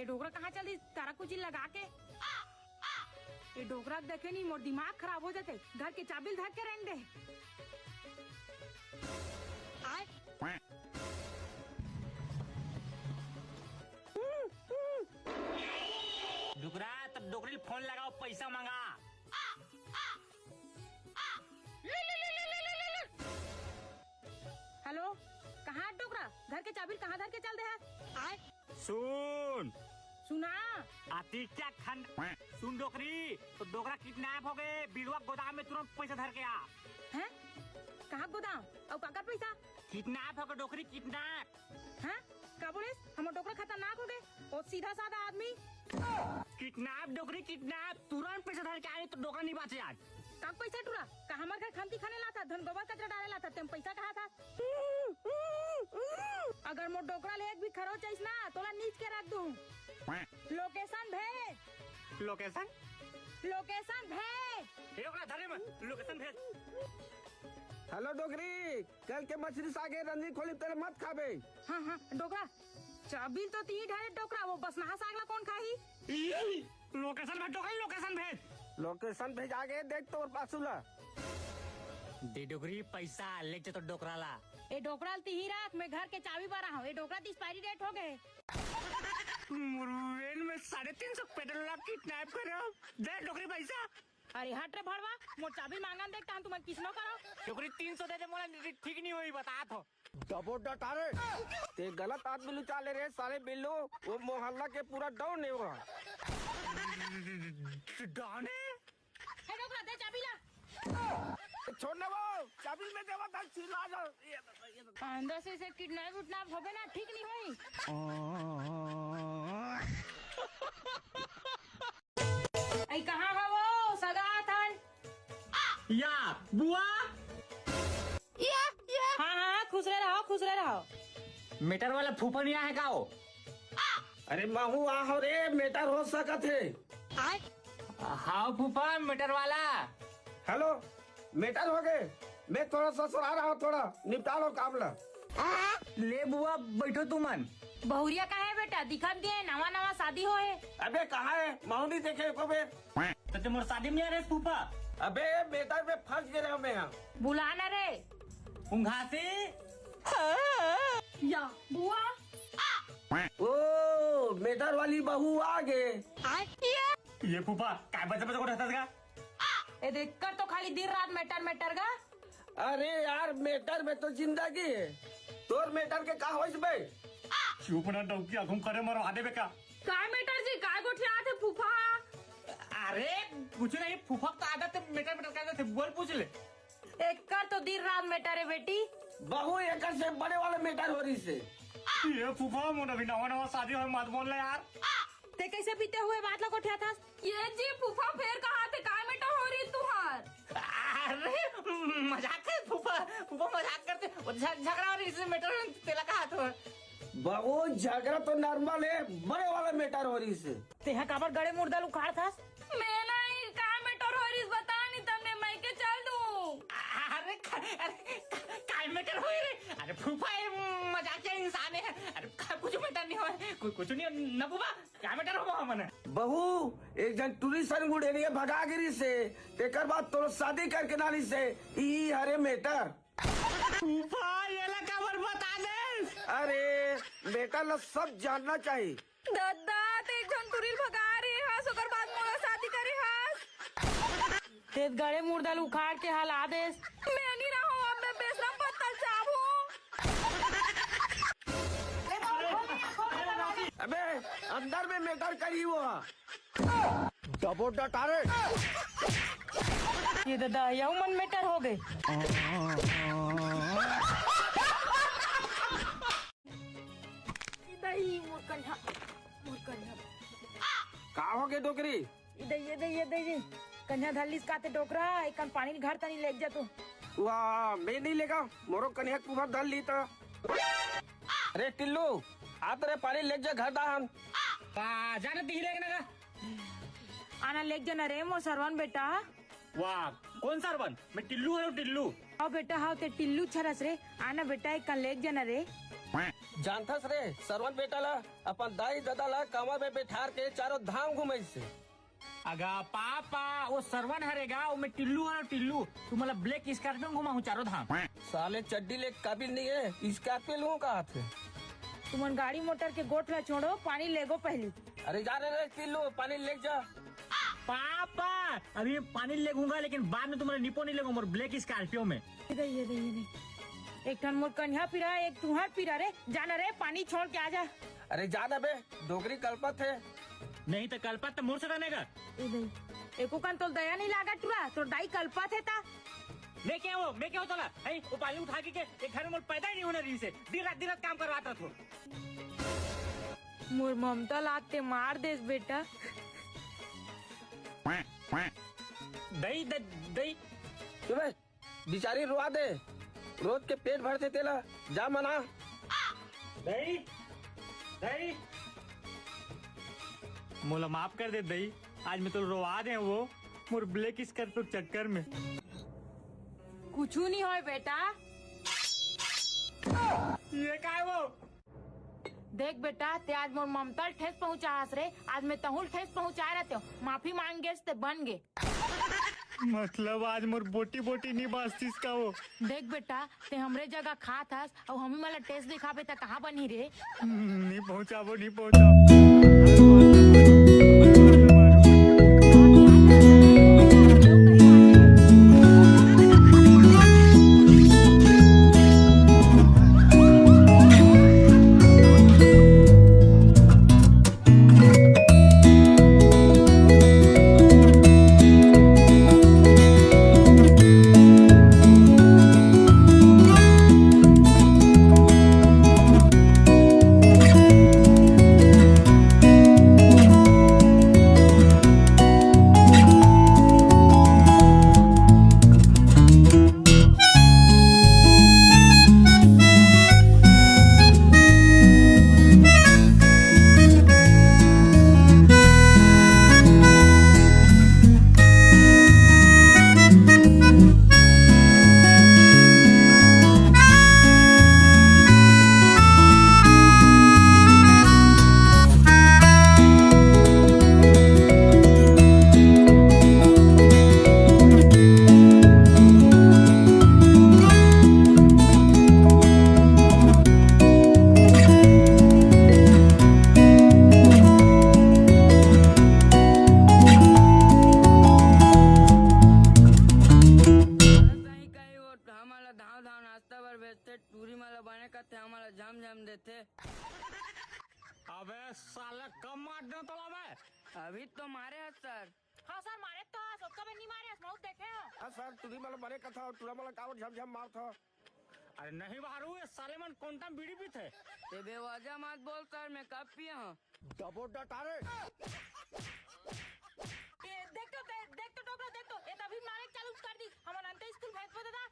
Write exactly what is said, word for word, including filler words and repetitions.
डोकरा कहाँ चल दिस? तारा कुछ लगा के। ये डोकरा के देखे नहीं, मोर दिमाग खराब हो जाते। घर के चाबी ल धर के रेंग दे। आय। डोकरा, तब डोकरी ल फोन लगाओ, पैसा मंगा। हेलो, कहाँ डोकरा? घर के चाबी ल कहाँ धर के चल दे है? आय। सुन। सुना। अतिक्या खंड। सुन डोकरी, तो डोकरा किडनैप हो गए, बिलवा गोदाम में तुरंत पैसा धर के आ। हैं? कहाँ गोदाम? अउ काकर पैसा? किडनैप हो गए डोकरी, किडनैप। हैं? का बोलेस? हमर डोकरा खतरनाक हो गए। ओ सीधा साधा आदमी। किडनैप डोकरी, किडनैप। तुरंत पैसा धर के आए, तो डोकरा नहीं बाचे आज। का पैसा टुरा? का हमर घर खंती खाने लाथा, धन गोबर कचरा डाले लाथा, तेम पैसा कहा था? अगर मोर डोकरा ले एक भी खरोच आइस ना, तोला नीच के रख दूं। लोकेशन भेज। लोकेशन? लोकेशन भेज। हे डोकरा, धरे में, लोकेशन भेज। हेलो डोकरी, कल के मछली सागे रंजी खोली तेरे मत खाबे। हाँ, हाँ, डोकरा, चाबी तो ती ढारे डोकरा, वो बसनहा साग ला कौन खाही? लोकेशन भेज डोकरी, लोकेशन भेज। लोकेशन भेजा गे, देख तोर पासू ला। दे डोकरी पैसा, ले जा तो डोकरा ला। ए डोकरा ल तिही रख, मैं घर के चाबी बरा हूँ। ए डोकरा त एक्सपायरी डेट हो गए। मुरुवेन में साढ़े तीन सौ पेट्रोल ला किडनैप करे हो। दे डोकरी पैसा। अरे हट रे भड़वा, मोर चाबी मांगन देख, तान तुमन किसनो करो। डोकरी तीन सौ दे दे, मोला ठीक नहीं होई, बतात हो। डबो डटारे। ते गलत आदमी लुचा ले रे साले बिल्लू, वो मोहल्ला के पूरा डॉन है वो। डॉन है? हे डोकरा, दे चाबी ला। छोड़ ना वो, चाबी में देवा था, चिल्ला जा। ये तो, ये तो। अंदर से, से किडनैप उडनैप होबे ना, ठीक नहीं होई। आई कहाँ हो वो सगा थन? या बुआ। या, या। हाँ, हाँ, हाँ, खुश रहे रहो, खुश रहे रहो। मेटर वाला फूफा नहीं आए का हो? अरे महू आहो रे, मेटर हो सकत है। हाव फूफा, मेटर वाला। हेलो, मेटर हो गए। मैं थोड़ा ससुराल रहा हूँ, थोड़ा निपटा लो काम ला। ले बुआ, बैठो तुमन। बहुरिया का है बेटा, दिखत दिए नवा नवा शादी हो है। अबे कहाँ है, महू नहीं देखे एको बेर। तो तुम मोर शादी में आ रहे फूफा? अबे मेटर में फंस गए रहे मैं यहाँ। बुला ना रे। उंघासी। या बुआ। ओ, मेटर वाली बहू आ गए। ये फूफा, काय बचा बचा को रहता था? ए देख कर तो खाली दिन रात मेटर मेटर गा। अरे यार, मेटर में तो जिंदगी है, तोर मेटर के का होइस बे? चुप ना डौकी, अखुम करे मरवा देबे का? काय मेटर जी, काय गोठियात है फूफा? अरे कुछ नहीं फूफा, तो आदत है मेटर मेटर का आदत है, बोल पूछ ले। एकर तो दिन रात मेटर है बेटी। बहू एकर से बड़े वाला मेटर हो रही से। ये फूफा, मोर अभी नवा नवा शादी होय, मत बोल ना यार। ते कैसे बीते हुए बात ला गोठियाथस? ये जी फूफा फेर कहा थे, काय मेटर हो रही तुहार? अरे मजाक है फूफा, फूफा मजाक करते, वो झ-, झगड़ा हो रही इसलिए मेटर तेला कहा था। बहू झगड़ा तो नॉर्मल है, बड़े वाला मेटर हो रही से। तेहा काबर गड़े मुर्दा ल उखाड़थस? मैं नहीं, काय मेटर हो रही बता नहीं तमने, मैं के चल दूं। अरे का-, अरे का-, काय मेटर हो रे? अरे फूफा ये मजाकिया इंसान है। अरे का-, कुछ मेटर नहीं हो, कु-, कुछ नहीं हो, ना फूफा। काय मेटर हो बा हमन? बहू, एक जन टूरी सन गुड़ेरिया भगा गिरी से, तेकर बाद तोर शादी करके नाली से, ई हरे मेटर। फूफा, ये ला काबर बता दे? अरे, मेटर ला सब जानना चाहिए। दादा, ते एक जन टूरी ल भगा रहे हस, ओकर बाद मोला शादी करे हस। ते गड़े मुर्दा ल उखाड़ के हला देस। मैं नहीं रहूं, अब मैं बेसरम पत्तल चाबू। अबे, अंदर में मेटर करी वो। डबो डटारे। ये दादा, यहू मन मेटर हो गए। दही, मोर कन्हा, मोर कन्हा। का हो गए डोकरी? ये दे, ये दे, ये दे, ये। कन्या धर लीस काते डोकरा, एकन पानी घर तनी लेग जा तू। वाह, मैं नहीं लेगा, मोरो कन्या कुबर धर ली तो। अरे टिल्लू, आ तेरे पानी लेग जा घर दाहन। आ, जाने दी लेग ना। आना लेग जा ना रे, मोर सरवन बेटा। वाह, कौन सरवन? मैं टिल्लू हूँ, टिल्लू। हाव बेटा, हाव, ते टिल्लू छरस रे। आना बेटा, एक कन लेग जाना रे। जानथस रे, सरवन बेटा ला, अपन दाई ददा ला कमर में बैठार के चारों धाम घुमाइस हे। अगा पापा, वो सरवन हरे गा, वो मैं टिल्लू हरो टिल्लू। तुमला black Scorpio में घुमाहूँ चारों धाम। साले चड्डी ले काबिल नहीं है, Scorpio लूँ कहा थे। तुमन गाड़ी मोटर के गोठ ला छोड़ो, पानी लेगो पहली। अरे जा रे रे टिल्लू, पानी लेग जा। पापा, अभी पानी लेगूंगा, लेकिन बाद में तुम्हारे निपो नहीं लेगो मोर black Scorpio में। ये दे, ये दे, ये दे। एक ठन मोर कन्हा पीरा, एक तुहार पीरा रे। जाना रे, पानी छोड़ के आ जा। अरे जाना बे, डोकरी कलपत हे। नहीं तो कलपत तो मोर से तनेगा। ए दई, एको कन तोल दया नहीं लागा टुरा, तोर दाई कलपत हे ता। मैं क्या हो, मैं क्या हो तोला? है, वो पानी उठा के के, एक घर में मोर पैदा ही नहीं होना रही से। दिन रात, दिन रात काम करवात रहो। मोर ममता लाते मार देस बेटा। दई, द-, दई। क्यों बे? बिचारी रोवा दे, रोज के पेट भरथे तेला, जा मना। दई, दई, मोला माफ कर दे दई, आज मैं तोला रोवा दे वो मोर black Scorpio के चक्कर में। कुछू नहीं होय बेटा। ये काय वो? देख बेटा, ते आज मोर ममता ल ठेस पहुंचा हस रे, आज मैं तहुल ठेस पहुंचा रहते हो। माफी मांग गेस ते बन गे। मतलब आज मोर बोटी बोटी नहीं बाजतीस का वो? देख बेटा, ते हमरे जगह खात हस, अउ हमी मन ला ठेस दिखाबे त कहाँ बनही रे? नहीं पहुंचाबो, नहीं पहुंचाबो। हमला धाव धाव नाश्ता बर भेजथे, टूरी मला बने कथे, हमला झम झम देथे। अबे साला कब मार दे तोला मैं? अभी तो मारे है सर। हाँ सर, मारे तो है, सोचका में नहीं मारे, बहुत देखे हो। हाँ सर, टूरी मला बने कथा, टूरा मला कावर झम झम मारत हो। अरे नहीं बारू, ये साले मन कौन टाइम बीड़ी पीथे? ते बेवजह मत बोल सर, मैं कब पिए हूँ? डबो डटारे। ए, देख तो, दे-, देख तो डोकरा, देख तो, ये तभी मारे चालू कर दी। हमन अंते स्कूल भेजबो दादा।